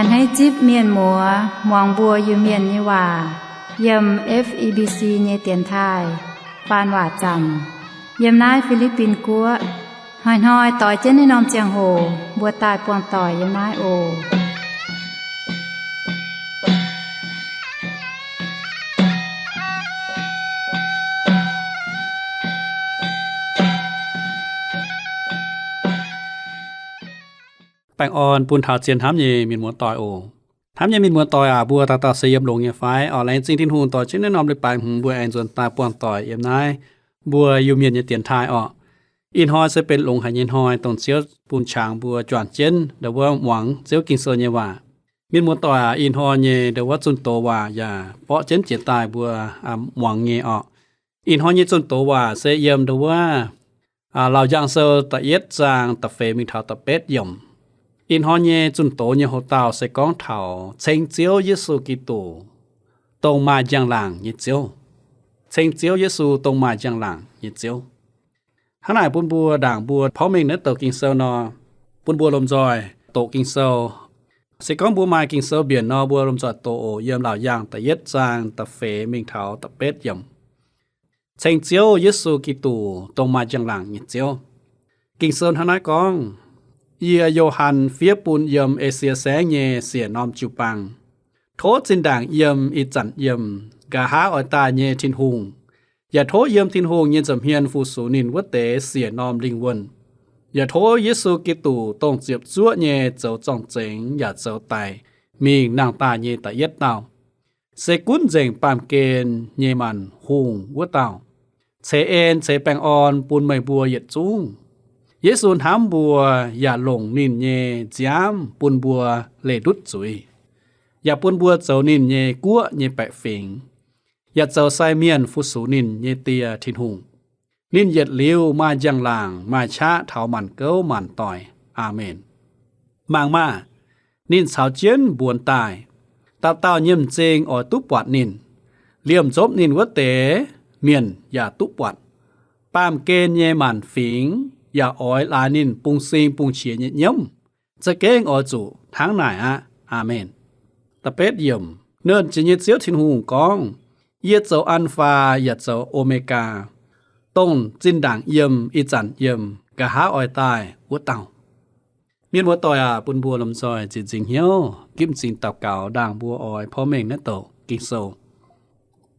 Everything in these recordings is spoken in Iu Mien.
Hneiv zipv mienh muoz muangx mbuo Iu-Mienh nyei waac yiem F E B C nyei dienx taaih faan waac zaamc yiem naaiv Fi^li^bin Guoqv. Hnoi-hnoi doix jienv naaiv norm ziangh hoc mbuo daaih buangh doic yiem naaiv oc. Baengh orn bun taux zien hnamv nyei mienh muoz-doic oc. Hnamv nyei mienh muoz-doic aac, mbuo dauh dauh se yiem longx nyei fai? Orqc, laengz zingh Tin-Hungh dorh jienv naaiv norm leiz-baaix hmz mbuo aengx nzuonx daaih buangh doic yiem naaiv mbuo Iu-Mienh nyei dienx taaih orqc. Ih hnoi se benx longx haic nyei hnoi, dongh Ziouv bun qangx mbuo juangc jienv ndau wuov muangx Ziouv Ging-Sou nyei waac. Mienh muoz-doic aac, ih hnoi nyei ndau wuov zunh doz waac yaac mborqv jienv jiex daaih mbuo muangx nyei orqc. Ih hnoi nyei zunh doz waac se yiem ndau wuov Laauc Njaang Sou da'yietv zaang da'feix mingh taux da'betv yiemc. Ih hnoi nyei zunh doz nyei houx dauh se gorngv taux ceng Ziouv Yesu Giduc, dongh maaih njang-laangc nyei Ziouv. Ceng Ziouv Yesu dongh maaih njang-laangc nyei Ziouv. Hnangv naaic bun mbuo ndaangc mbuo porv mengh naaiv douc Ging-Sou nor, bun mbuo lomh nzoih doqc Ging-Sou. Se gorngv mbuo maaih Ging-Sou mbienc nor, mbuo lomh nzoih doqc oc. Yiem Laauc Njaang da'yietv zaang da'feix mingh taux da'betv yiemc. Ceng Ziouv Yesu Giduc, dongh maaih njang-laangc nyei Ziouv. Ging-Sou hnangv naaiv gorngv, Yie, Yo^han, fiev bun yiem Esie Saengv nyei siec norm jiu-baang. Tov zinh ndaangc yiem, ih zanc yiem, nqa'haav oix daaih nyei Tin-Hungh, yaac tov yiem Tin-Hungh nyei nza'hmien fu-sux ninh wuov deix siec norm lingh wuonh, yaac tov Yesu Giduc, dongh ziepc zuoqv nyei zoux zorng-zengx yaac zoux daic mingh nangh daaih nyei da'yietv dauh, se gunv nzengc baamh gen nyei maanc hungh wuov dauh, ceix en ceix baengh orn bun meih mbuo yietc zungv. Yesu hnamv mbuo yaac longc ninh nyei nziaamv bun mbuo leih ndutv zuiz, yaac bun mbuo zoux ninh nyei guoqv nyei baeqc fingx, yaac zoux sai mienh fu-sux ninh nyei Die Tin-Hungh. Ninh yietc liuz maaih njang-laangc maaih qaqv taux maanc gouv maanc doic. Aamen. Mangc maah! Ninh caux jienv mbuonx daaih. Dauh dauh nyei m'zing oix duqv buatc ninh. Liemh nzopv ninh wuov deix mienh yaac duqv buatc. Baamh gen nyei maanc fingx yaac oix laaix ninh bungx sing bungx qiex nyei nyiemv. Za'gengh oix zuqc hnangv naaic aqv. Aamen. Da'betv yiemc, Nernh Jiex nyei Ziouv Tin-Hungh gorngv, Yie zoux An^faa yaac zoux O^me^gaa, dongh zinh ndaangc yiem, ih zanc yiem, nqa'haav oix daaih wuov dauh. Mienh muoz-doic aac, bun mbuo lomh nzoih nzieqc nzingc hnyouv, gipv m'zing daux gaux ndaangc mbuo oix porv mengh naaiv douc Ging-Sou.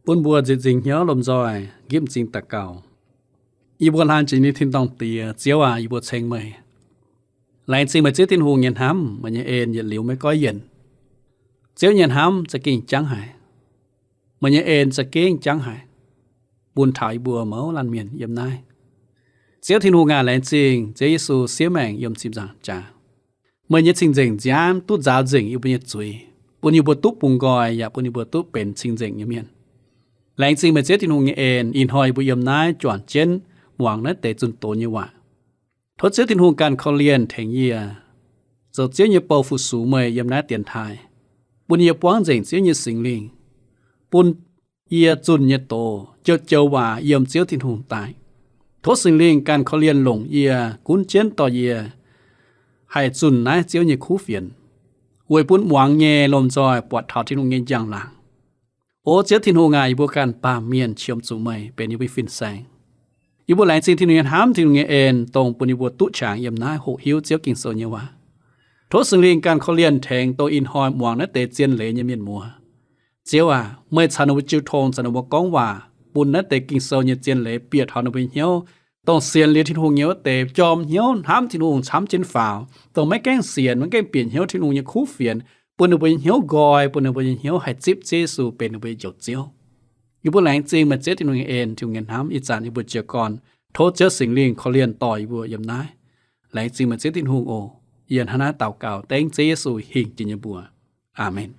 Bun mbuo nzieqc nzingc hnyouv lomh nzoih gipv m'zing daux gaux. Yie mbuo laanh jiex nyei tin-dorngh Diex, Ziouv aac, yie mbuo ceng meih. Laengz zingh meih Ziouv Tin-Hungh nyei hnamv, meih nyei en yietc liuz maiv goiv yienc. Ziouv nyei hnamv za'gengh jangv haic. Meih nyei en za'gengh jangv haic, bun taux yie mbuo mouz laanh mienh yiem naaiv. Ziouv Tin-Hungh aac, laengz zingh Ziouv Yesu siev maengc yiem ziepc nzaangc jaax. Meih nyei cing-nzengc nziaamv duqv nzaaux nzengc yie mbuo nyei zuiz, bun yie mbuo duqv bungx nqoi, yaac bun yie mbuo duqv benx cing-nzengc nyei mienh. Laengz zingh meih Ziouv Tin-Hungh nyei en, ih hnoi yie mbuo yiem naaiv juangc jienv muangx naaiv deix zunh doz nyei waac. Tov Ziouv Tin-Hungh ganh korv-lienh tengx yie, zoux Ziouv nyei bou fu-sux meih yiem naaiv dienx taaih, bun yie buangv nzengc Ziouv nyei Singx Lingh, bun yie zunh nyei doz joux-joux waac yiem Ziouv Tin-Hungh daaih. Tov Singx Lingh ganh korv-lienh longc yie, gunv jienv dorh yie haih zunh naaiv Ziouv nyei kuv fienx, weic bun muangx nyei lomh nzoih buatc taux Tin-Hungh nyei njang-laangc. O Ziouv Tin-Hungh aac, yie mbuo ganh baamh mienh qiemx zuqc meih benx yie mbuo fin-saeng. Yie mbuo laengz zingh Tin-Hungh nyei hnamv, Tin-Hungh nyei en, dongh bun yie mbuo duqv qangx yiem naaiv hoqc hiuv Ziouv Ging-Sou nyei waac. Tov Singx Lingh ganh korv-lienh tengx dongh ih hnoi muangx naaiv deix zien leiz nyei mienh muoz. Ziouv aac, meih caux ninh mbuo jiu tong, caux ninh mbuo gorngv waac, bun naaiv deix Ging-Sou nyei zien leiz bieqc taux ninh mbuo nyei hnyouv, dongh sienx liuz Tin-Hungh nyei wuov deix jorm hnyouv hnamv Tin-Hungh camv jienv faaux, dongh maiv gaengh sienx, maiv gaengh bieqc hnyouv Tin-Hungh nyei kuv fienx, bun ninh mbuo nyei hnyouv nqoi, bun ninh mbuo nyei hnyouv haih zipv Ziouv Yesu benx ninh mbuo nyei Njoux Ziouv. Yie mbuo laengz zingh meih Ziouv Tin-Hungh nyei en, Tin-Hungh nyei hnamv. Ih zanc yie mbuo jiez gorn tov Ziouv Singx Lingh korv-lienh dorh yie mbuo yiem naaiv. Laengz zingh meih Ziouv Tin-Hungh oc. Yie hnangv naaiv daux gaux dengv Ziouv Yesu hingh jiex nyei mbuox. Aamen.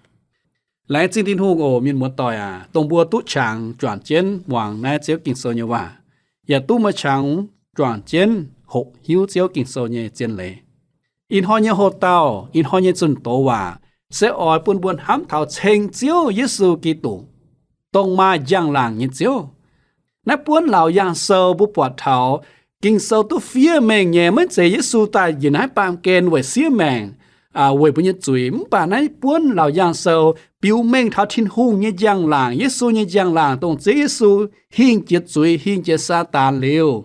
Laengz zingh Tin-Hungh oc. Mienh muoz-doic aac, dongh mbuo duqv qangx juangc jienv muangx naaiv Ziouv Ging-Sou nyei waac, yaac duqv maaih qangx juangc jienv hoqc hiuv Ziouv Ging-Sou nyei zien leiz. Ih hnoi nyei hoc-dauh, ih hnoi nyei zunh doz waac se oix bun mbuo hnamv taux ceng Ziouv Yesu Giduc, dongh maaih njang-laangc nyei Ziouv. Naaiv buonv Laauc Yaangh Sou mbuo buatc taux Ging-Sou duqv fiev mengh nyei, maiv zeiz Yesu daaih njiec naaiv baamh gen weic siev maengc, weic mbuo nyei zuiz. Mv baac naaiv buonv Laauc Yaangh Sou biux mengh taux Tin-Hungh nyei njang-laangc, Yesu nyei njang-laangc, dongh Ziouv Yesu hingh jiez zuiz, hingh jiez Saadaan liuz,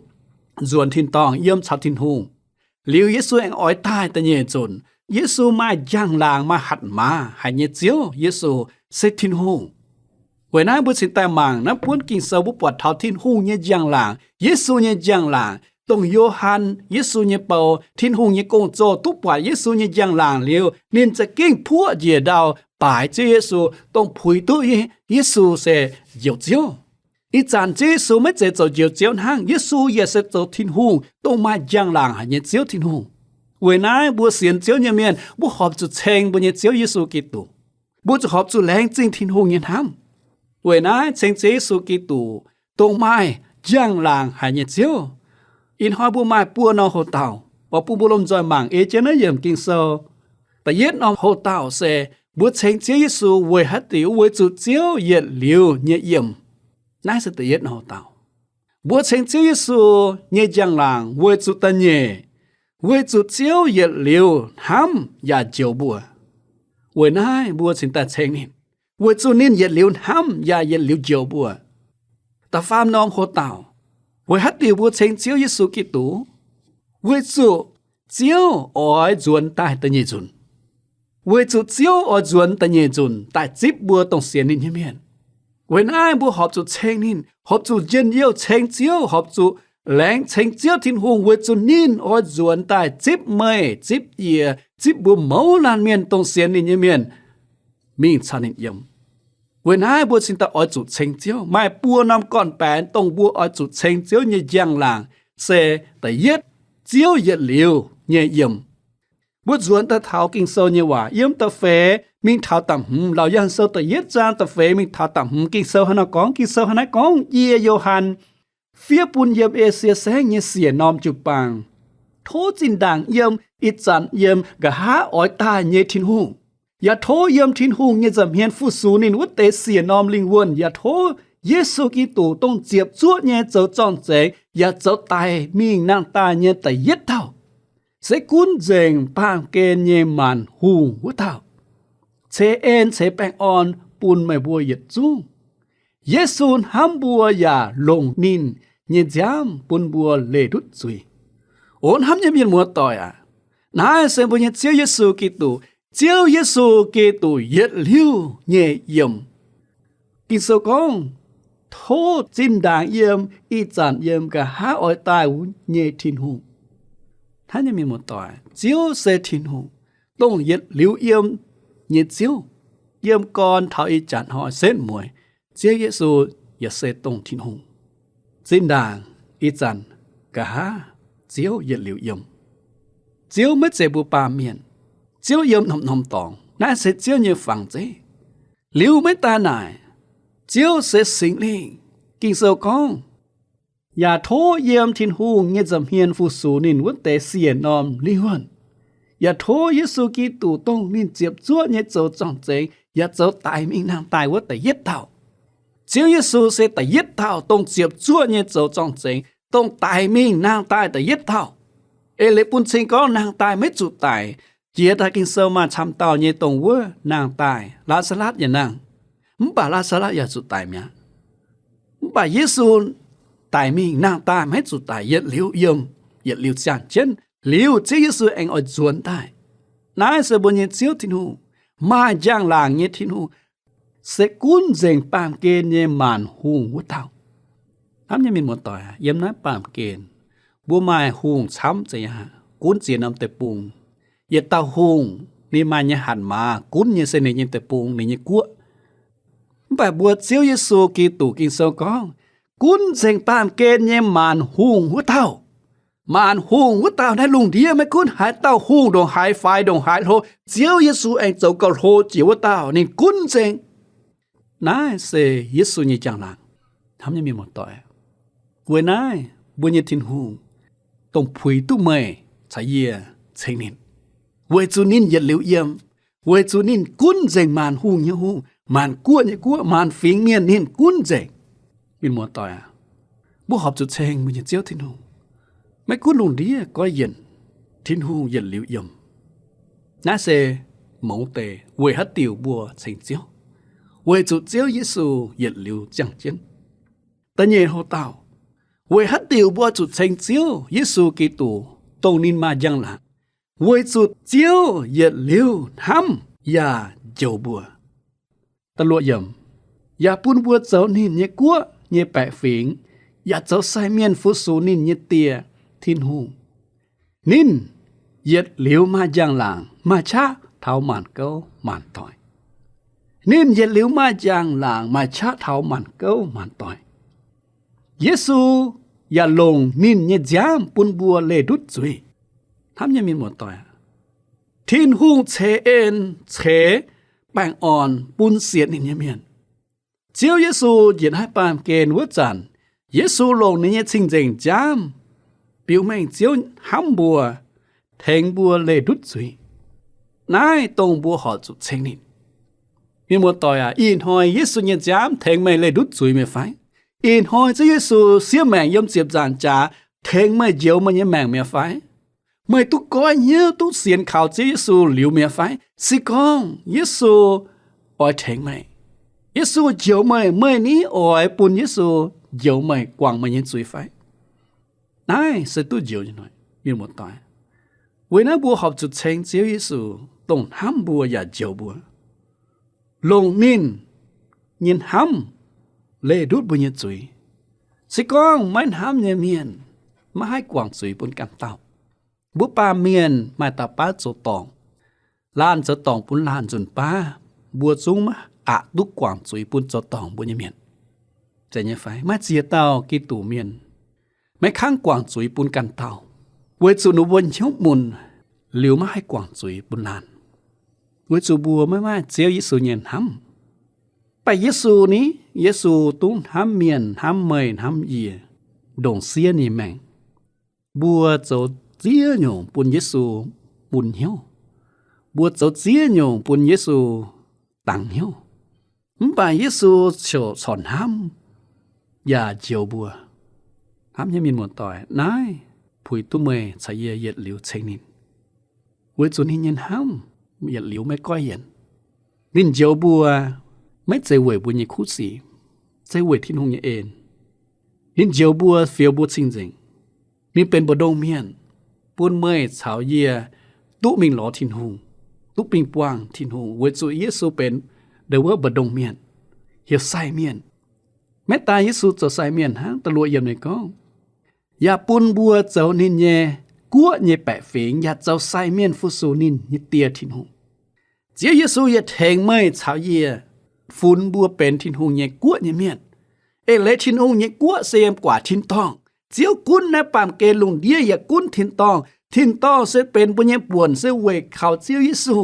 nzuonx tin-dorngh yiem caux Tin-Hungh. Liuz Yesu aengx oix daaih da'nyeic nzunc. Yesu maaih njang-laangc, maaih hatc maaz haic nyei Ziouv. Yesu se Tin-Hungh. Weic naaiv mbuo cingx daaih mangc naaiv buonv Ging-Sou, mbuo buatc taux Tin-Hungh nyei njang-laangc, Yesu nyei njang-laangc, dongh Yo^han, Yesu nyei bou, Tin-Hungh nyei gong-zoh duqv buatc Yesu nyei njang-laangc liuz, ninh za'gengh puoqv njiec ndau baaix Ziouv Yesu, dongh puix duqv Yesu se Njoux Ziouv. Ih zanc Ziouv Yesu maiv zeiz zoux Njoux Ziouv hnangv, Yesu yaac se zoux Tin-Hungh, dongh maaih njang-laangc haic nyei Ziouv Tin-Hungh. Weic naaiv mbuo sienx Ziouv nyei mienh, mbuo horpc zuqc ceng mbuo nyei Ziouv Yesu Giduc. Mbuo zuqc horpc zuqc laengz zingh Tin-Hungh nyei hnamv. Weic naaiv ceng Ziouv Yesu Giduc dongh maaih njang-laangc haic nyei Ziouv. Ih hnoi mbuo maaih buo norm houx-daauh oix bun mbuo lomh nzoih mangc ei jienv naaiv yiemc Ging-Sou. Da'yietv norm houx-daauh se mbuo ceng Ziouv Yesu weic haaix diuc? Weic zuqc Ziouv yietc liuz nyei yiem. Naaiv se da'yietv norm houx-daauh. Mbuo ceng Ziouv Yesu nyei njang-laangc weic zuqc da'nyeic, weic zuqc Ziouv yietc liuz hnamv yaac njoux mbuo. Weic naaiv mbuo cingx daaih ceng ninh, weic zuqc ninh yietc liuz hnamv yaac yietc liuz njoux mbuo. Da'faam norm houx-daauh, weic haaix diuc mbuo ceng Ziouv Yesu Giduc? Weic zuqc Ziouv oix nzuonx daaih da'nyeic nzunc. Weic zuqc Ziouv oix nzuonx da'nyeic nzunc daaih zipv mbuo dongh sienx ninh nyei mienh. Weic naaiv mbuo horpc zuqc ceng ninh, horpc zuqc njien-youh ceng Ziouv, horpc zuqc laengz ceng Ziouv Tin-Hungh, weic zuqc ninh oix nzuonx daaih zipv meih, zipv yie, zipv mbuo mouz laanh mienh dongh sienx ninh nyei mienh mingh caux ninh yiem. Weic naaiv mbuo cingx daaih oix zuqc ceng Ziouv. Maaih buo norm gorn-baengx dongh mbuo oix zuqc ceng Ziouv nyei njang-laangc se, da'yietv, Ziouv yietc liuz nyei yiem. Mbuo nzuonx daaih taux Ging-Sou nyei waac yiem da'feix mingh taux da'hmz, Laauc Yaangh Sou da'yietv zaang da'feix mingh taux da'hmz, Ging-Sou hnangv naaiv gorngv, Ging-Sou hnangv naaiv gorngv, Yie, Yo^han, fiev bun yiem Esie Saengv nyei siec norm jiu-baang, tov zinh ndaangc yiem, ih zanc yiem, nqa'haav oix daaih nyei Tin-Hungh, yaac tov yiem Tin-Hungh nyei nza'hmien fu-sux ninh wuov deix siec norm lingh wuonh, yaac tov Yesu Giduc dongh ziepc zuoqv nyei zoux zorng-zengx yaac zoux daic mingh nangh daaih nyei da'yietv dauh, se gunv nzengc baamh gen nyei maanc hungh wuov dauh, ceix en ceix baengh orn bun meih mbuo yietc zungv. Yesu hnamv mbuo yaac longc ninh nyei nziaamv bun mbuo leih ndutv zuiz. O hnamv nyei mienh muoz-doic aac, naaiv se mbuo nyei Ziouv Yesu Giduc. Ziouv Yesu Giduc yietc liuz nyei yiem. Ging-Sou gorngv, tov zinh ndaangc yiem, ih zanc yiem, nqa'haav oix daaih wuov nyei Tin-Hungh. Hnamv nyei mienh muoz-doic, Ziouv se Tin-Hungh, dongh yietc liuz yiem nyei Ziouv. Yiem gorn taux ih jaax hnoi setv mueiz, Ziouv Yesu yaac se dongh Tin-Hungh. Zinh ndaangc, ih zanc, nqa'haav, Ziouv yietc liuz yiem. Ziouv maiv zeiz mbuo baamh mienh. Ziouv yiem norm-norm dorngx. Naaiv se Ziouv nyei fangx zeiv. Liuz maiv daaih naaic, Ziouv se Singx Lingh. Ging-Sou gorngv, yaac tov yiem Tin-Hungh nyei nza'hmien fu-sux ninh wuov deix siec norm lingh wuonh, yaac tov Yesu Giduc dongh ninh ziepc zuoqv nyei zoux zorng-zengx yaac zoux daic mingh nangh daaih wuov da'yietv dauh. Ziouv Yesu se da'yietv dauh dongh ziepc zuoqv nyei zoux zorng-zengx, dongh daic mingh nangh daaih da'yietv dauh. Eix leiz bun cing gorngv nangh daaih maiv zuqc daic. Jiex daaih Ging-Sou maaih camv dauh nyei dongh wuov nangh daaih, Laa^saa^latv yaac nangh. Mv baac Laa^saa^latv yaac zuqc daic mi'aqv. Mv baac Yesu daic mingh nangh daaih maiv zuqc daic, yietc liuz yiem, yietc liuz ziangh jienv, liuz Ziouv Yesu aengx oix nzuonx daaih. Naaiv se mbuo nyei Ziouv Tin-Hungh, maaih njang-laangc nyei Tin-Hungh, se gunv nzengc baamh gen nyei maanc hungh wuov dauh. Hnamv nyei mienh muoz-doic, yiem naaiv baamh gen mbuo maaih hungh camv za'yac gunv ziex norm deic-bung. Yietc dauh hungh ninh maaih nyei hatc maaz gunv nyei se ninh nyei deic-bung, ninh nyei guoqv. Mv baac mbuo Ziouv Yesu Giduc, Ging-Sou gorngv, gunv nzengc baamh gen nyei maanc hungh wuov dauh. Maanc hungh wuov dauh naaiv lungh ndiev maiv gunv haaix dauh hungh ndongc haaix faix ndongc haaix hlo, Ziouv Yesu aengx zoux gauh hlo jiex wuov dauh, ninh gunv nzengc. Naaiv se Yesu nyei njang-laangc. Hnamv nyei mienh muoz-doic, weic naaiv mbuo nyei Tin-Hungh dongh puix duqv meih caux yie ceng ninh, weic zuqc ninh yietc liuz yiem, weic zuqc ninh gunv nzengc maanc hungh nyei hungh, maanc guoqv nyei guoqv, maanc fingx mienh ninh gunv nzengc. Mienh muoz-doic aac, mbuo horpc zuqc ceng mbuo nyei Ziouv Tin-Hungh. Maiv gunv lungh ndiev goiv yienc, Tin-Hungh yietc liuz yiem. Naaiv se mouz deix weic haaix diuc mbuo ceng Ziouv? Weic zuqc Ziouv Yesu yietc liuz ziangh jienv. Da'nyeic houx-dauh, weic haaix diuc mbuo zuqc ceng Ziouv Yesu Giduc, dongh ninh maaih njang-laangc? Weic zuqc Ziouv yietc liuz hnamv yaac njoux mbuo. Da'luoqc yiemc, yaac bun mbuo zoux ninh nyei guoqv nyei baeqc fingx, yaac zoux sai mienh fu-sux ninh nyei Die, Tin-Hungh. Ninh yietc liuz maaih njang-laangc maaih qaqv taux maanc gouv maanc doic. Ninh yietc liuz maaih njang-laangc maaih qaqv taux maanc gouv maanc doic. Yesu yaac longc ninh nyei nziaamv bun mbuo leih ndutv zuiz. Hnamv nyei mienh muoz-doic aac, Tin-Hungh ceix en, ceix baengh orn bun sienx ninh nyei mienh. Ziouv Yesu njiec naaiv baamh gen wuov zanc, Yesu longc ninh nyei cing-nzengc nziaamv biux mengh Ziouv hnamv mbuo, tengx mbuo leih ndutv zuiz. Naaiv dongh mbuo horpc zuqc ceng ninh. Mienh muoz-doic aac, ih hnoi Yesu nyei nziaamv tengx meih leih ndutv zuiz mi'aqv fai? Ih hnoi Ziouv Yesu siev maengc yiem ziepc nzaangc jaax tengx meih njoux meih nyei maengc mi'aqv fai? Meih duqv goiv hnyouv duqv sienx kaux Ziouv Yesu liuz mi'aqv fai? Se gorngv Yesu oix tengx meih, Yesu njoux meih, meih ni oix bun Yesu njoux meih, guangc meih nyei zuiz fai? Naaiv se duqv njoux nyei hnoi, mienh muoz-doic. Weic naaiv mbuo horpc zuqc ceng Ziouv Yesu, dongh hnamv mbuo yaac njoux mbuo, longc ninh nyei hnamv leih ndutv mbuo nyei zuiz. Se gorngv maiv hnamv nyei mienh maiv haih guangc zuiz bun ganh dauh. Mbuo baamh mienh maaih dauh baav zoux dorngc, laanh zoux dorngc bun laanh nzunc baav, mbuo zungv maiv aqc duqv guangc zuiz bun zoux dorngc mbuo nyei mienh. Zeiz nyei fai? Maiv ziex dauh Giduc mienh maiv kangv guangc zuiz bun ganh dauh, weic zuqc ninh mbuo hnyouv mun liuz maiv haih guangc zuiz bun laanh, weic zuqc mbuo maiv maaih Ziouv Yesu nyei hnamv. Mv baac Yesu ni, Yesu duqv hnamv mienh, hnamv meih, hnamv yie, ndongc siev ninh maengc. Mbuo zoux ziex nyungc bun Yesu bun hnyouv. Mbuo zoux ziex nyungc bun Yesu dangx hnyouv. Mv baac Yesu ziouc corc hnamv yaac njoux mbuo. Hnamv nyei mienh muoz-doic, naaiv puix duqv meih caux yie yietc liuz ceng ninh, weic zuqc ninh nyei hnamv yietc liuz maiv goiv yienc. Ninh njoux mbuo maiv zeiz weic mbuo nyei kuv sic, se weic Tin-Hungh nyei en. Ninh njoux mbuo, fioux mbuo cing-nzengc. Ninh benx mbu'ndongx mienh, bun meih caux yie duqv mingh lorz Tin-Hungh, duqv bingh buangh Tin-Hungh, weic zuqc Yesu benx ndau wuov mbu'ndongx mienh, heuc sai mienh. Maiv daaih Yesu zoux sai mienh hnangv, da'luoqc yiemc ninh gorngv, yaac bun mbuo zoux ninh nyei guoqv nyei baeqc fingx, yaac zoux sai mienh fu-sux ninh nyei Die, Tin-Hungh. Ziouv Yesu yaac tengx meih caux yie funx mbuo benx Tin-Hungh nyei guoqv nyei mienh. Eix leiz Tin-Hungh nyei guoqv se yiem guaax tin-dorngh. Ziouv gunv naaiv baamh gen lungh ndiev yaac gunv tin-dorngh. Tin-dorngh se benx mbuo nyei buonc, se weic kaux Ziouv Yesu.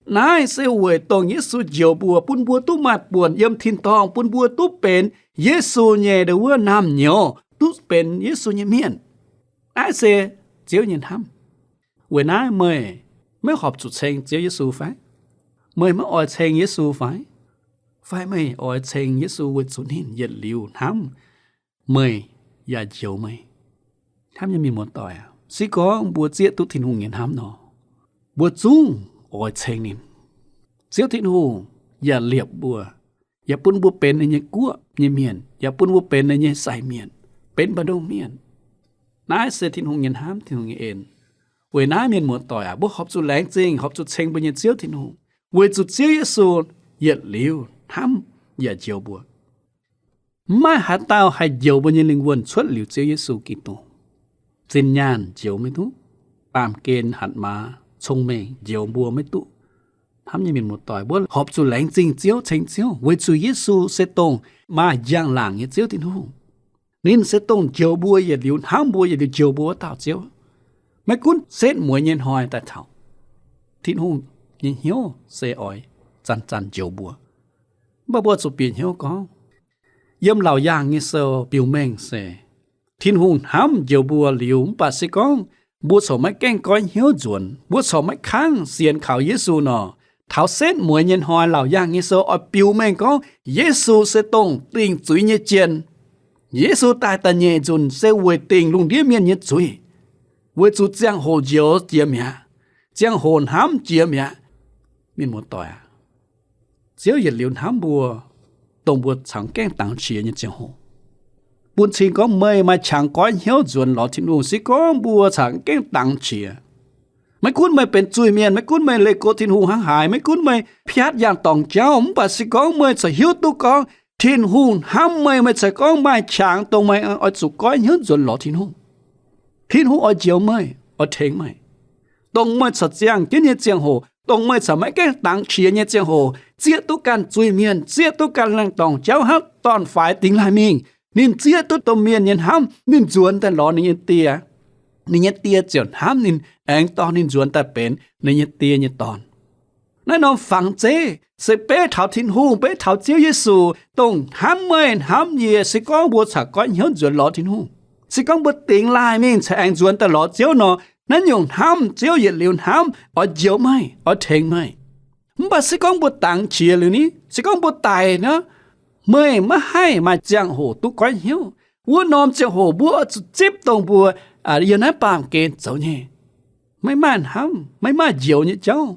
Naaiv se weic dongh Yesu njoux mbuo, bun mbuo duqv maaih buonc yiem tin-dorngh, bun mbuo duqv benx Yesu nyei ndau wuov naamh nyouz, duqv benx Yesu nyei mienh. Naaiv se Ziouv nyei hnamv. Weic naaiv meih maiv horpc zuqc ceng Ziouv Yesu fai? Meih maiv oix ceng Yesu fai? Fai meih oix ceng Yesu weic zuqc ninh yietc liuz hnamv meih yaac njoux meih? Hnamv nyei mienh muoz-doic aac, se gorngv mbuo zieqv duqv Tin-Hungh nyei hnamv nor, mbuo zungv oix ceng ninh. Ziouv Tin-Hungh yaac liepc mbuo, yaac bun mbuo benx ninh nyei guoqv nyei mienh, yaac bun mbuo benx ninh nyei sai mienh, benx mbu'ndongx mienh. Naaiv se Tin-Hungh nyei hnamv, Tin-Hungh nyei en. Weic naaiv mienh muoz-doic aac, mbuo horpc zuqc laengz zingh, horpc zuqc ceng mbuo nyei Ziouv Tin-Hungh, weic zuqc Ziouv Yesu yietc liuz hnamv yaac njoux mbuo. Maiv maaih haaix dauh haih njoux mbuo nyei lingh wuonh cuotv liuz Ziouv Yesu Giduc. Zinh nyaanh njoux maiv duqv, baamh gen, hatc maaz, cong-mengh njoux mbuo maiv duqv. Hnamv nyei mienh muoz-doic, mbuo horpc zuqc laengz zingh Ziouv, ceng Ziouv, weic zuqc Yesu se dongh maaih njang-laangc nyei Ziouv Tin-Hungh. Ninh se dongh njoux mbuo yietc liuz, hnamv mbuo yietc liuz, njoux mbuo wuov dauh Ziouv. Maiv gunv setv mueiz nyei hnoi daaih taux, Tin-Hungh nyei hnyouv se oix zanc-zanc njoux mbuo. Mv baac mbuo zuqc bieqc hnyouv gorngv, yiem Laauc Yaangh nyei sou biux mengh se Tin-Hungh hnamv njoux mbuo liuz, mv baac se gorngv mbuo corc maiv gaengh goiv hnyouv nzuonx, mbuo corc maiv kangv sienx kaux Yesu nor, taux setv mueiz nyei hnoi Laauc Yaangh nyei sou oix biux mengh gorngv Yesu se dongh dingc zuiz nyei jien. Yesu daaih da'nyeic nzunc se weic dingc lungh ndiev mienh nyei zuiz, weic zuqc ziangh hoc njoux jiex mi'aqv. ziangh hoc hnamv jiex mi'aqv. Mienh muoz-doic aac, Ziouv yietc liuz hnamv mbuo, dongh mbuo caux gaengh dangx qiex nyei ziangh hoc, bun cing gorngv meih maaih qangx goiv hnyouv nzuonx lorz Tin-Hungh. Se gorngv mbuo caux gaengh dangx qiex, maiv gunv meih benx zuiz-mienh, maiv gunv meih leih go Tin-Hungh hnangv haaix, maiv gunv meih piatv yangh dorngc jauv, mv baac se gorngv meih corc hiuv duqv gorngv Tin-Hungh hnamv meih, meih corc gorngv maaih qangx dongh meih oix zuqc goiv hnyouv nzuonx lorz Tin-Hungh. Tin-Hungh oix njoux meih, oix tengx meih, dongh meih corc ziangh jienv nyei ziangh hoc, dongh meih corc maiv gaengh dangx qiex nyei ziangh hoc, zieqv duqv ganh zuiz-mienh, zieqv duqv ganh laengz dorngc jauv hnangv dorn-faix dingx laaih mingh. Ninh zieqv duqv domh mienh nyei hnamv, ninh nzuonx daaih lorz ninh nyei die. Ninh nyei die ziouc hnamv ninh, aengx dorh ninh nzuonx daaih benx ninh nyei die nyei dorn. Naaiv norm fangx zeiv se beiv taux Tin-Hungh, beiv taux Ziouv Yesu, dongh hnamv meih hnamv yie. Se gorngv mbuo caux goiv hnyouv nzuonx lorz Tin-Hungh, se gorngv mbuo dingx laaih mingh caux aengx nzuonx daaih lorz Ziouv nor, naaiv nyungc hnamv, Ziouv yietc liuz hnamv oix njoux meih, oix tengx meih. Mv baac se gorngv mbuo dangx qiex liuz ni, se gorngv mbuo daic nor, meih maiv haih maaih ziangh hoc duqv goiv hnyouv. Wuov norm ziangh hoc mbuo oix zuqc zipv dongh mbuo yiem naaiv baamh gen zoux nyei. Maiv maaih hnamv, maiv maaih njoux nyei jauv,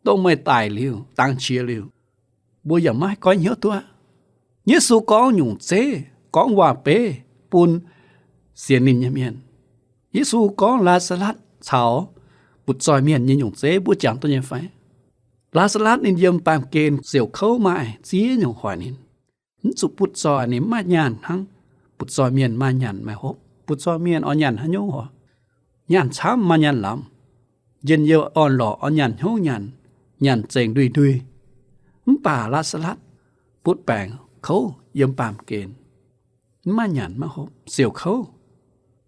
dongh meih daic liuz, dangx qiex liuz, mbuo yaac maiv haih goiv hnyouv duqv. Yesu gorngv nyungc zeiv, gorngv waac-beiv bun sienx ninh nyei mienh. Yesu gorngv Laa^saa^latv caux butv zoih mienh nyei nyungc zeiv mbuo jangx duqv nyei fai? Laa^saa^latv ninh yiem baamh gen siouc kouv maaih ziex nyungc hoic ninh, mv zuqc butv zoih ninh mv maaih nyaanh hnangv. Butv zoih mienh maaih nyanc maaih hopv, butv zoih mienh oix nyanc haaix nyungc oc? Nyaanh camv maaih nyaanh lamz, njien-youh orn-lorqc oix nyanc hnyouv nyanc, nyanc zengc ndui-ndui. Mv baac Laa^saa^latv butv baengc kouv yiem baamh gen, mv maaih nyanc maiv hopv, siouc kouv.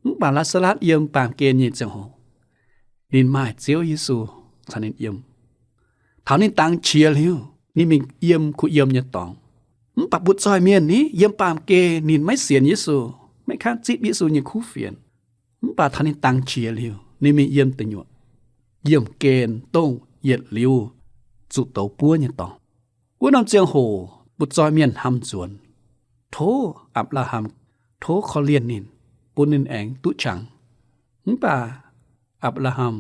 Mv baac Laa^saa^latv yiem baamh gen nyei ziangh hoc, ninh maaih Ziouv Yesu caux ninh yiem. Taux ninh dangx qiex liuz, ninh mingh yiem kuh yiem nyei dorngx. Mv baac butv zoih mienh ni yiem baamh gen ninh maiv sienx Yesu, maiv kangv zipv Yesu nyei kuv fienx. Mv baac taux ninh dangx qiex liuz, ninh mingh yiem deic nyuoqc, yiemh gen dongh yietc liuz zuqc douz buov nyei dorngx. Wuov norm ziangh hoc butv zoih mienh hnamv nzuonx, tov Apc^laa^ham, tov korv-lienh ninh, bun ninh aengx duqv qangx. Mv baac Apc^laa^ham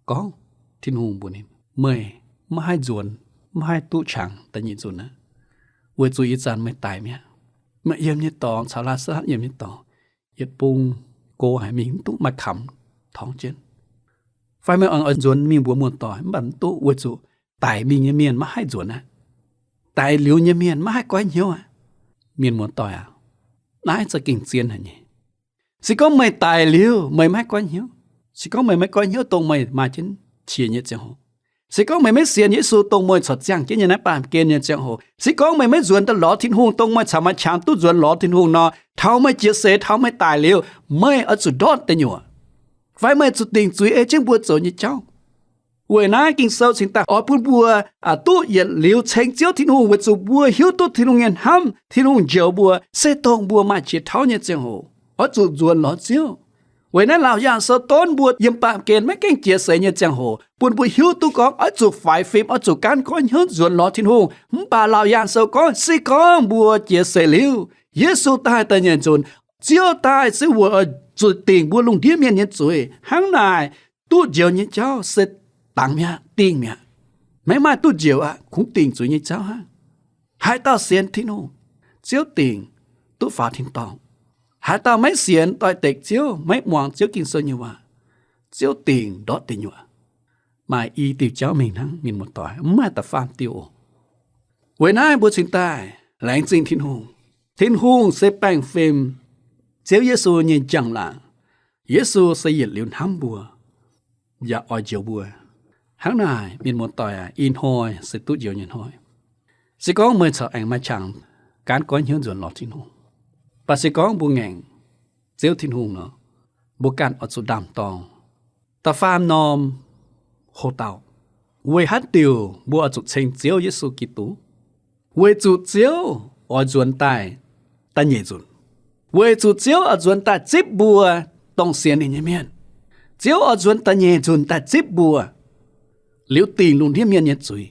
gorngv, Tin-Hungh mbuox ninh, meih maiv haih nzuonx, maiv haih duqv qangx da'nyeic nzunc aqv, weic zuqc ih zanc meih daic mi'aqv. Meih yiem nyei dorngx caux Laa^saa^latv yiem nyei dorngx, yietc bung go haic mingh mv duqv maaih kamx torngv jienv. Fai meih oix nzuonx mingh mbuox muoz-doic, mv baac mv duqv, weic zuqc daic mingh nyei mienh maiv haih nzuonx aqv. Daic liuz nyei mienh maiv haih goiv hnyouv aqv. Mienh muoz-doic aac, naaiv za'gengh zien haic nyei. Se gorngv meih daic liuz meih maiv haih goiv hnyouv, se gorngv meih maiv goiv hnyouv dongh meih maaih jienv qiex nyei ziangh hoc, se gorngv meih maiv sienx Yesu dongh meih corc ziangh jienv nyei naaiv baamh gen nyei ziangh hoc, se gorngv meih maiv nzuonx daaih lorz Tin-Hungh dongh meih caux maaih qangx duqv nzuonx lorz Tin-Hungh nor, taux meih jiex seix, taux meih daic liuz, meih oix zuqc ndortv deic nyuoqc, fai meih zuqc dingc zuiz ei jienv mbuo zoux nyei jauv. Weic naaiv Ging-Sou cingx daaih oix bun mbuo duqv yietc liuz ceng Ziouv Tin-Hungh, weic zuqc mbuo hiuv duqv Tin-Hungh nyei hnamv, Tin-Hungh njoux mbuo se dongh mbuo maaih qiex tauv nyei ziangh hoc oix zuqc nzuonx lorz Ziouv. Weic naaiv Laauc Yaangh Sou donv mbuo yiem baamh gen maiv gaengh jiex seix nyei ziangh hoc bun mbuo hiuv duqv gorngv oix zuqc faix fim, oix zuqc gaanv goiv hnyouv nzuonx lorz Tin-Hungh. Mv baac Laauc Yaangh Sou gorngv se gorngv mbuo jiex seix liuz, Yesu daaih da'nyeic nzunc, Ziouv daaih se weic oix zuqc dingc mbuo lungh ndiev mienh nyei zuiz. Hnangv naaic, duqv njoux nyei jauv se dangx mi'aqv, dingh mi'aqv. Maiv maaih duqv njoux aqv, kungx dingc zuiz nyei jauv hnangv. Haaix dauh sienx Tin-Hungh, Ziouv dingc duqv faaux tin-dorngh. Haaix dauh maiv sienx, doix-dekc Ziouv, maiv muangx Ziouv Ging-Sou nyei waac, Ziouv dingc ndortv deic nyuoqc, maaih i diuh jauv mingh hnangv, mienh muoz-doic, mv maaih da'faam diuh oc. Weic naaiv mbuo cingx daaih laengz zingh Tin-Hungh. Tin-Hungh se baengh fim, Ziouv Yesu nyei njang-laangc. Yesu se yietc liuz hnamv mbuo, yaac oix njoux mbuo. Hnangv naaic, mienh muoz-doic aac, ih hnoi se duqv njoux nyei hnoi. Se gorngv meih corc aengx maaih qangx gaanv goiv hnyouv nzuonx lorz Tin-Hungh, mv baac se gorngv mbuo ngaengc Ziouv Tin-Hungh nor, mbuo ganh oix zuqc ndaam-dorng. Da'faam norm, houx-dauh. Weic haaix diuc mbuo oix zuqc ceng Ziouv Yesu Giduc? Weic zuqc Ziouv oix nzuonx daaih da'nyeic nzunc. Weic zuqc Ziouv oix nzuonx daaih zipv mbuo dongh sienx ninh nyei mienh. Ziouv oix nzuonx da'nyeic nzunc daaih zipv mbuo, liuz dingc lungh ndiev mienh nyei zuiz.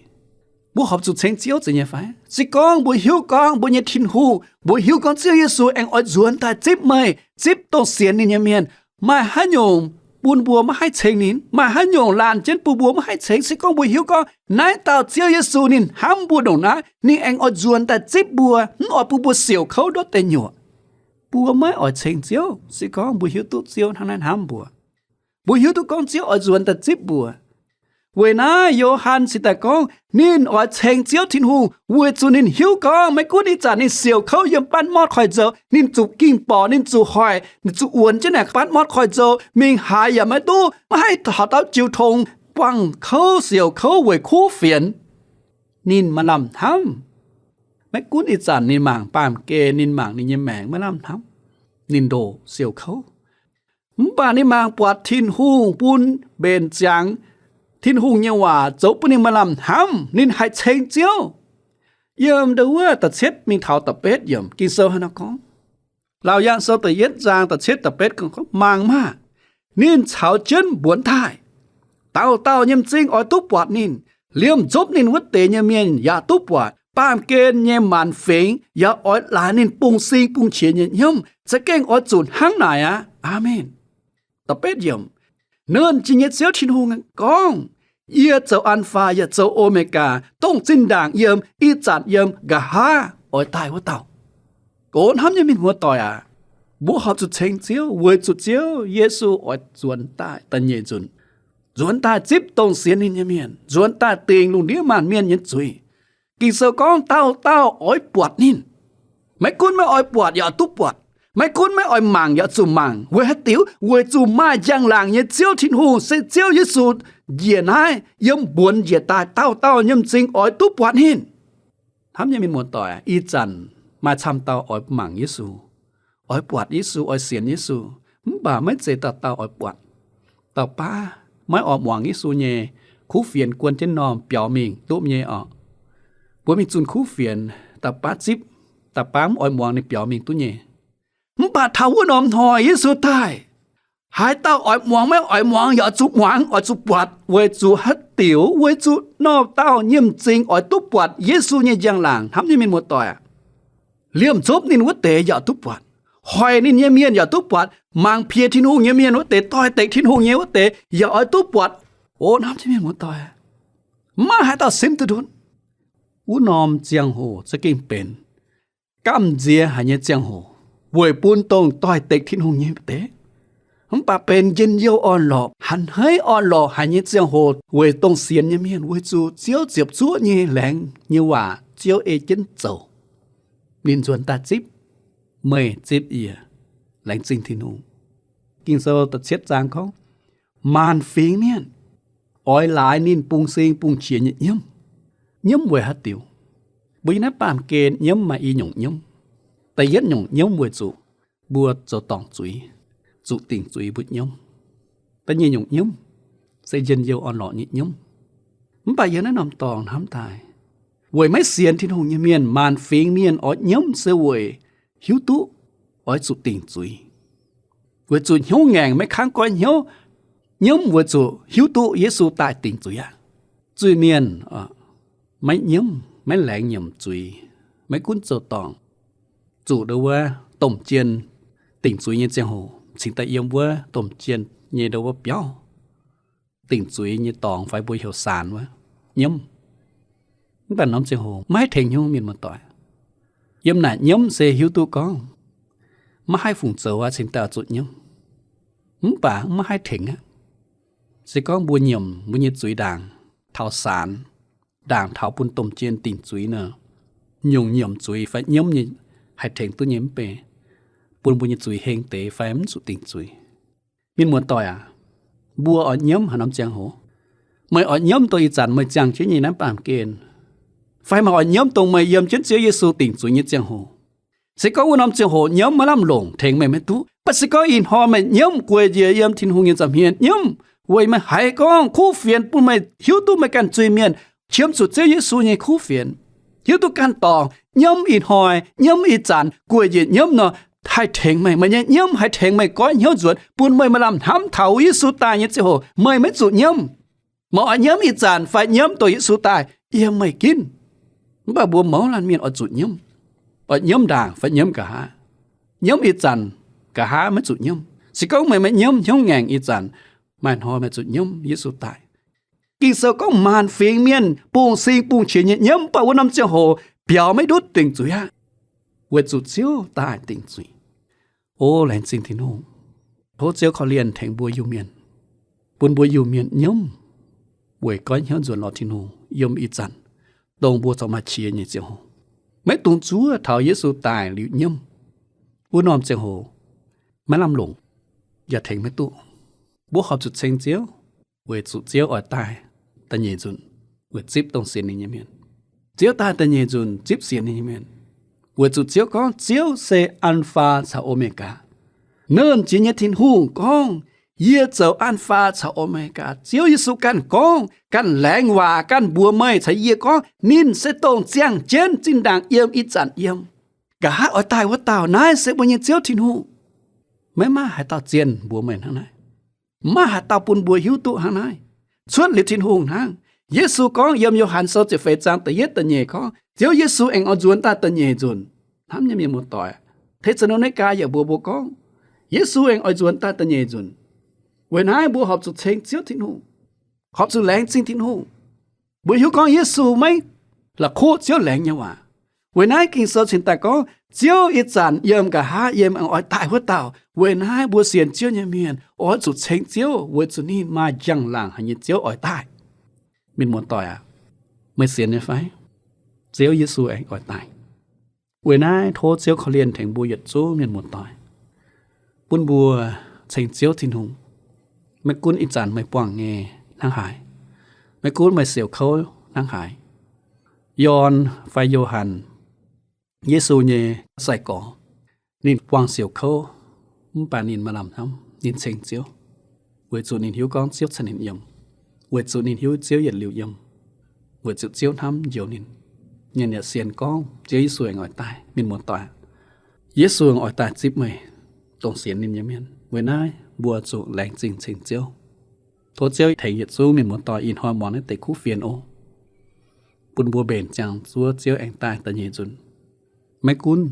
Mbuo horpc zuqc ceng Ziouv zeiz nyei fai? Se gorngv mbuo hiuv gorngv mbuo nyei Tin-Hungh, mbuo hiuv gorngv Ziouv Yesu aengx oix nzuonx daaih zipv meih, zipv dongh sienx ninh nyei mienh, maaih haaix nyungc bun mbuo maiv haih ceng ninh? Maaih haaix nyungc laanh jienv bun mbuo maiv haih ceng? Se gorngv mbuo hiuv gorngv naaiv dauh Ziouv Yesu ninh hnamv mbuo ndongc naaiv, ninh aengx oix nzuonx daaih zipv mbuo, mv oix bun mbuo siouc kouv ndortv deic nyuoqc. Mbuo maiv oix ceng Ziouv, se gorngv mbuo hiuv duqv Ziouv hnangv naaiv hnamv mbuo. Mbuo hiuv duqv gorngv Ziouv oix nzuonx daaih zipv mbuo. Weic naaiv Yo^han cingx daaih gorngv, ninh oix ceng Ziouv Tin-Hungh weic zuqc ninh hiuv gorngv maiv gunv ih zanc ninh siouc kouv yiem บ้านมอดคอยโจว, ninh zuqc ging borqc, ninh zuqc hoic, ninh zuqc wuonx jienv naaic บ้านมอดคอยโจว, mingh haaix yaac maiv duqv, maiv haih taux dauh jiu tong, buangh kouv siouc kouv weic kuv fienx. Ninh maaih lamh hnamv. Maiv gunv ih zanc ninh mangc baamh gen, ninh mangc ninh nyei maengc maiv lamh hnamv, ninh ndoqc siouc kouv. Mv baac ninh mangc buatc Tin-Hungh bun mbenc ziangx, Tin-Hungh nyei waac zoux bun ninh maaih lamh hnamv, ninh haih ceng Ziouv. Yiem ndau wuov da'cietv mingh taux da'betv yiemc Ging-Sou hnangv naaiv gorngv, Laauc Yaangh Sou da'yietv zaang da'cietv da'betv gorngv, Mangc maah! Ninh caux jienv mbuonx daaih. Dauh dauh nyei m'zing oix duqv buatc ninh. Liemh nzopv ninh wuov deix nyei mienh yaac duqv buatc. Baamh gen nyei maanc fingx yaac oix laaix ninh bungx-sing bungx-qiex nyei nyiemv. Za'gengh oix zuqc hnangv naaic aqv. Aamen. Da'betv yiemc, Nernh Jiex nyei Ziouv Tin-Hungh gorngv, Yie zoux An^faa yaac zoux O^me^gaa, dongh zinh ndaangc yiem, ih zanc yiem, nqa'haav oix daaih wuov dauh. O hnamv nyei mienh muoz-doic aac, mbuo horpc zuqc ceng Ziouv weic zuqc Ziouv Yesu oix nzuonx daaih da'nyeic nzunc, nzuonx daaih zipv dongh sienx ninh nyei mienh, nzuonx daaih dingc lungh ndiev maanc mienh nyei zuiz. Ging-Sou gorngv dauh dauh oix buatc ninh. Maiv gunv maiv oix buatc yaac duqv buatc. Maiv gunv maiv oix mangc yaac zuqc mangc. Weic haaix diuc? Weic zuqc maaih njang-laangc nyei Ziouv Tin-Hungh, se Ziouv Yesu, njiec naaiv yiem mbuonx njiec daaih, dauh dauh nyei m'zing oix duqv buatc ninh. Hnamv nyei mienh muoz-doic, ih zanc maaih camv dauh oix mangc Yesu, oix buatc Yesu, oix sienx Yesu, mv baac maiv zeiz dauh dauh oix buatc. Dauh baav maiv oix muangx Yesu nyei, kuv fienx guon jienv normh biaux mingh duqv nyei orqc. Mbuo mingh zunh kuv fienx, dauh baav zipv, dauh baav mv oix muangx ninh biaux mingh duqv nyei. Mv baac taux wuov norm hnoi Yesu daaih, haaix dauh oix muangx maiv oix muangx yaac oix zuqc muangx, oix zuqc buatc. Weic zuqc haaix diuc? Weic zuqc norm dauh nyei m'zing oix duqv buatc Yesu nyei njang-laangc. Hnamv nyei mienh muoz-doic aac, liemh nzopv ninh wuov deix yaac duqv buatc. Hoic ninh nyei mienh yaac duqv buatc. Mangc piex Tin-Hungh nyei mienh wuov deix, doix-dekc Tin-Hungh nyei wuov deix yaac oix duqv buatc. O hnamv nyei mienh muoz-doic aac, maiv maaih haaix dauh simv duqv ndutv. Wuov norm ziangh hoc za'gengh benx gamh nziex haic nyei ziangh hoc weic bun dongh doix-dekc Tin-Hungh nyei wuov deix. Mv baac benx njien-youh orn-lorqc, hanc haiv orn-lorqc haic nyei ziangh hoc weic dongh sienx nyei mienh, weic zuqc Ziouv ziepc zuoqv nyei laengz nyei waac Ziouv ei jienv zoux. Ninh nzuonx daaih zipv meih zipv yie. Laengz zingh Tin-Hungh. Ging-Sou da'cietv zaang gorngv, maanc fingx mienh oix laaix ninh bungx-sing bungx-qiex nyei nyiemv. Nyiemv weic haaix diuc? Mbuo yiem naaiv baamh gen nyiemv maaih i nyungc nyiemv. Da'yietv nyungc nyiemv weic zuqc mbuo zoux dorngc zuiz, zuqc dingc zuiz mbuo nyiemv. Da'nyeic nyungc nyiemv se njien-youh orn-lorqc nyei nyiemv. Mv baac yiem naaiv norm dorngx hnamv daaih, weic maiv sienx Tin-Hungh nyei mienh, maanc fingx mienh oix nyiemv se weic hiuv duqv oix zuqc dingc zuiz, weic zuqc hnyouv ngaengc maiv kangv goiv hnyouv. Nyiemv weic zuqc hiuv duqv Yesu daaih dingc zuiz aqv. Zuiz-mienh maiv nyiemv, maiv laengz nyiemc zuiz, maiv gunv zoux dorngc, zuqc ndau wuov domh jien dingc zuiz nyei ziangh hoc cingx daaih yiem wuov domh jien nyei ndau wuov biauv, dingc zuiz nyei dorngx fai mbuo heuc saanx wuov, nyiemv. Mv baac norm ziangh hoc maiv haih tengx hnyouv, mienh muoz-doic. Yiem naaic nyiemv se hiuv duqv gorngv maiv haih fungc zoux aqv, cingx daaih zuqc nyiemv. Mv baac maiv haih tengx aqv. Se gorngv mbuo nyiemc mbuo nyei zuiz ndaangc taux saanx, ndaangc taux bun domh jien dingc zuiz nor, nyungc nyiemc zuiz fai nyiemv nyei haih tengx duqv nyei mv bei, bun mbuo nyei zuiz heng deix fai mv zuqc dingc zuiz. Mienh muoz-doic aac, mbuo oix nyiemv haaix norm ziangh hoc? Meih oix nyiemv dongh ih zanc meih ziangh jienv nyei naaiv baamh gen, fai meih oix nyiemv dongh meih yiem jienv Ziouv Yesu dingc zuiz nyei ziangh hoc? Se gorngv wuov norm ziangh hoc nyiemv maiv lamh longc, tengx meih maiv duqv. Mv baac se gorngv ih hnoi meih nyiemv gueic njiec yiem Tin-Hungh nyei nza'hmien nyiemv, weic meih haiz gorngv kuv fienx bun meih hiuv duqv meih ganh zuiz-mienh qiemx zuqc Ziouv Yesu nyei kuv fienx, hiuv duqv ganh dorngc, nyiemv ih hnoi, nyiemv ih zanc, gueic njiec nyiemv nor, haih tengx meih. Meih nyei nyiemv haih tengx meih goiv hnyouv nzuonx, bun meih maaih lamh hnamv taux Yesu daaih nyei ziangh hoc meih maiv zuqc nyiemv. Meih oix nyiemv ih zanc fai nyiemv dongh Yesu daaih, yiem meih ginv. Mv baac mbuo mouz laanh mienh oix zuqc nyiemv. Oix nyiemv ndaangc fai nyiemv nqa'haav? Nyiemv ih zanc, nqa'haav maiv zuqc nyiemv. Se gorngv meih maiv nyiemv, hnyouv ngaengc ih zanc, Maaih hnoi meih zuqc nyiemv Yesu daaih. Ging-Sou gorngv maanc fingx mienh bungx sing bungx qiex nyei nyiemv, mv baac wuov norm ziangh hoc biaux maiv ndutv dingc zuiz aqv, weic zuqc Ziouv daaih dingc zuiz. O laengz zingh Tin-Hungh. Tov Ziouv korv-lienh tengx mbuo Iu-Mienh, bun mbuo Iu-Mienh nyiemv weic goiv hnyouv nzuonx lorz Tin-Hungh yiem ih zanc, dongh mbuo corc maaih qiex nyei ziangh hoc. Maiv dungx zuov taux Yesu daic liuz nyiemv. Wuov norm ziangh hoc maiv lamh longc, yaac tengx maiv duqv. Mbuo horpc zuqc ceng Ziouv, weic zuqc Ziouv oix daaih da'nyeic nzunc weic zipv dongh sienx ninh nyei mienh. Ziouv daaih da'nyeic nzunc zipv sienx ninh nyei mienh, weic zuqc Ziouv gorngv, Ziouv se An^faa caux O^me^gaa. Nernh Jiex nyei Tin-Hungh gorngv, Yie zoux An^faa caux O^me^gaa. Ziouv Yesu ganh gorngv, ganh laengz waac, ganh mbuox meih caux yie gorngv, ninh se dongh ziangh jienv, zinh ndaangc yiem, ih zanc yiem, nqa'haav oix daaih wuov dauh. Naaiv se mbuo nyei Ziouv Tin-Hungh. Maiv maaih haaix dauh zienh mbuox meih hnangv naaiv. Maaih haaix dauh bun mbuo hiuv duqv hnangv naaiv, cuotv liuz Tin-Hungh hnangv. Yesu gorngv yiem Yo^han Sou ziepc feix zaang da'yietv da'nyeic gorngv, Ziouv Yesu aengx oix nzuonx daaih da'nyeic nzunc hnamv nyei mienh muoz-doic. Te^saa^lo^ni^gaa yaac mbuox mbuo gorngv, Yesu aengx oix nzuonx daaih da'nyeic nzunc. Weic naaiv mbuo horpc zuqc ceng Ziouv Tin-Hungh, horpc zuqc laengz zingh Tin-Hungh. Mbuo hiuv gorngv Yesu maiv la'kuqv Ziouv laengz nyei waac. Weic naaiv Ging-Sou cingx daaih gorngv, Ziouv ih zanc yiem, nqa'haav yiem, aengx oix daaih wuov dauh. Weic naaiv mbuo sienx Ziouv nyei mienh oix zuqc ceng Ziouv, weic zuqc ninh maaih njang-laangc haic nyei Ziouv oix daaih. Mienh muoz-doic aac, meih sienx nyei fai? Ziouv Yesu aengx oix daaih. Weic naaiv tov Ziouv korv-lienh tengx mbuo yietc zungv mienh muoz-doic, bun mbuo ceng Ziouv Tin-Hungh. Maiv gunv ih zanc meih buangh nyei hnangv haaix, maiv gunv meih siouc kouv hnangv haaix, Yorn fai Yo^han, Yesu nyei sai-gorx, ninh buangh siouc kouv, mv baac ninh maaih lamh hnamv, ninh ceng Ziouv, weic zuqc ninh hiuv gorngv Ziouv caux ninh yiem, weic zuqc ninh hiuv Ziouv yietc liuz yiem, weic zuqc Ziouv hnamv njoux ninh. Ninh yaac sienx gorngv Ziouv Yesu aengx oix daaih. Mienh muoz-doic, Yesu aengx oix daaih zipv meih dongh sienx ninh nyei mienh. Weic naaiv mbuo zuqc laengz zingh ceng Ziouv. Tov Ziouv tengx yietc zungv mienh muoz-doic ih hnoi muangx naaiv deix kuv fienx oc, bun mbuo mbenc ziangx zuov Ziouv aengx daaih da'nyeic nzunc. Maiv gunv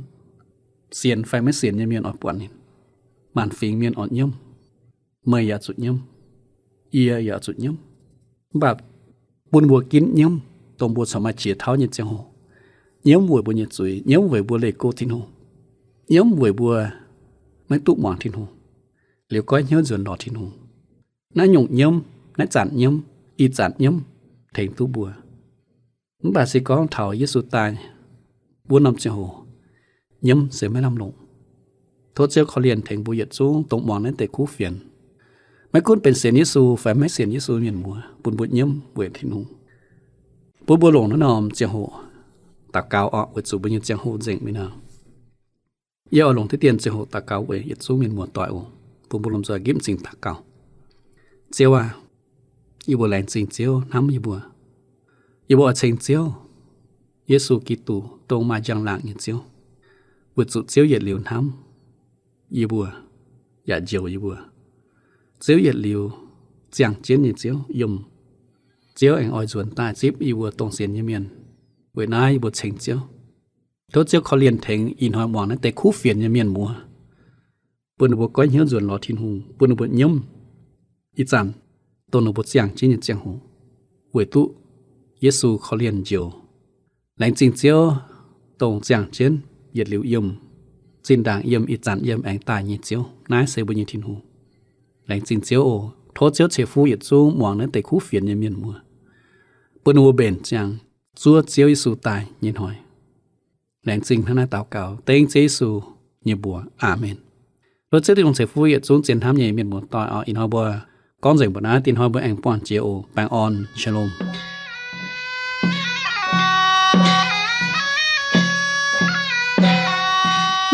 sienx fai maiv sienx nyei mienh oix buatc ninh, maanc fingx mienh oix nyiemv, meih yaac zuqc nyiemv, yie yaac zuqc nyiemv. Mv baac bun mbuo ginv nyiemv, dongh mbuo corc maaih qiex tauv nyei ziangh hoc. Nyiemv weic mbuo nyei zuiz, nyiemv weic mbuo leih go Tin-Hungh, nyiemv weic mbuo maiv duqv muangx Tin-Hungh, liuz goiv hnyouv nzuonx lorz Tin-Hungh. Naaiv nyungc nyiemv, naaiv zanc nyiemv, ih zanc nyiemv, tengx duqv mbuo. Mv baac se gorngv taux Yesu daaih wuov norm ziangh hoc, nyiemv se maiv lamh longc. Tov Ziouv korv-lienh tengx mbuo yietc zungv dongh muangx naaiv deix kuv fienx, maiv gunv benx sienx Yesu fai maiv sienx Yesu mienh muoz, bun mbuo nyiemv weic Tin-Hungh. Bun mbuo longc naaiv norm ziangh hoc daux gaux oc, weic zuqc mbuo nyei ziangh hoc nzengc mi'aqv. Yie oix longc diqv dien ziangh hoc daux gaux weic yietc zungv mienh muoz-doic oc. Bun mbuo lomh nzoih nqipv m'zing daux gaux. Ziouv aac, yie mbuo laengz zingh Ziouv hnamv yie mbuo. Yie mbuo oix ceng Ziouv, Yesu Giduc, dongh maaih njang-laangc nyei Ziouv, weic zuqc Ziouv yietc liuz hnamv yie mbuo yaac njoux yie mbuo. Ziouv yietc liuz ziangh jienv nyei Ziouv yiem. Ziouv aengx oix nzuonx daaih zipv yie mbuo dongh sienx nyei mienh. Weic naaiv yie mbuo ceng Ziouv. Tov Ziouv korv-lienh tengx ih hnoi muangx naaiv deix kuv fienx nyei mienh muoz, bun ninh mbuo goiv hnyouv nzuonx lorz Tin-Hungh, bun ninh mbuo nyiemv ih zanc dongh ninh mbuo ziangh jienv nyei ziangh hoc, weic duqv Yesu korv-lienh njoux. Laengz zingh Ziouv, dongh ziangh jienv, yietc liuz yiem, zinh ndaangc yiem, ih zanc yiem, aengx daaih nyei Ziouv. Naaiv se mbuo nyei Tin-Hungh. Laengz zingh Ziouv oc. Tov Ziouv ceix fuqv yietc zungv muangx naaiv deix kuv fienx nyei mienh muoz, bun ninh mbuo mbenc ziangx zuov Ziouv Yesu daaih nyei hnoi. Laengz zingh hnangv naaiv daux gaux dengv Ziouv Yesu nyei mbuox. Aamen. Tov Ziouv Tin-Hungh ceix fuqv yietc zungv zien hnamv nyei mienh muoz-doic oc. Ih hnoi mbuo gorngv nzengc mbuo naaiv, dinh hnoi mbuo aengx buangh jiex oc. Baengh orn, shalom.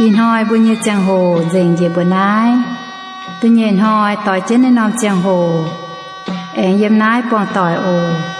Ih hnoi mbuo nyei ziangh hoc nzengc njiec mbuo naaiv. Da'nyeic hnoi doix jienv naaiv norm ziangh hoc aengx yiem naaiv buangh doic oc.